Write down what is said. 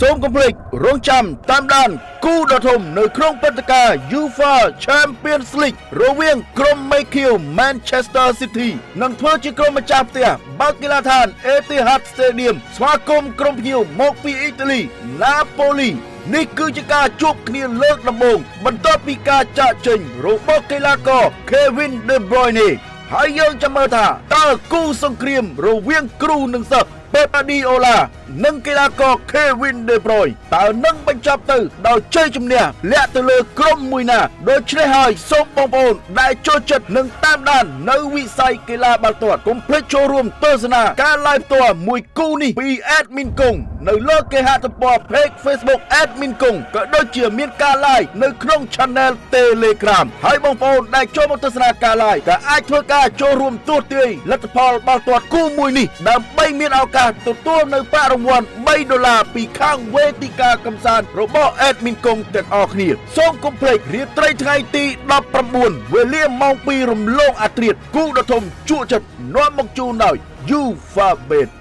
សូមកុំភ្លេចរងចាំតាមដានគូដ៏ធំនៅក្នុងព្រឹត្តិការណ៍ UEFA Champions League រវាងក្រុមមេខៀវ Manchester City និងធ្វើជាក្រុមម្ចាស់ផ្ទះបើកកីឡាដ្ឋាន Etihad Stadium ស្វាគមន៍ក្រុមភ្ញៀវមកពីអ៊ីតាលី Napoli។ នេះគឺជាការជួបគ្នាលើកដំបូងបន្ទាប់ពីការចាកចេញរបស់កីឡាករ Kevin De Bruyne ហើយយើងចាំមើលថាតើគូសង្គ្រាមរវាងគ្រូនិងសិស្ស ពេប ហ្គាឌីអូឡានិងកីឡាករ Kevin De Bruyne តើនឹងបញ្ចប់ទៅដោយជ័យជំនះលាក់ទៅលើក្រុមមួយណាដូច្នេះហើយសូមបងប្អូនដែលចូលចិត្តនិងតាមដាននៅវិស័យកីឡាបាល់ទាត់កុំភ្លេចចូលរួមទស្សនាការ live ផ្ទាល់មួយគូនេះពី Admin គង់នៅលើគេហទំព័រ Page Facebook Admin គង់ក៏ដូចជាមានការ live នៅក្នុង Channel Telegram ហើយបងប្អូនដែលចូលមកទស្សនាការ live ក៏អាចធ្វើការចូលរួមទស្សន៍ទាយលទ្ធផលបាល់ទាត់គូមួយនេះដើម្បីមានឱកាសទទួលនៅប្រាក់រង្វាន់3ដុល្លារពីខាងវេទិកាកំសាន្តរបស់ Admin គង់ទាំងអស់គ្នា។សូមកុំភ្លេចរាត្រីថ្ងៃទី19វេលាម៉ោង2រំលងអាធ្រាត្រគូដ៏ធំជក់ចិត្តនាំមកជូនដោយ UFA Bet។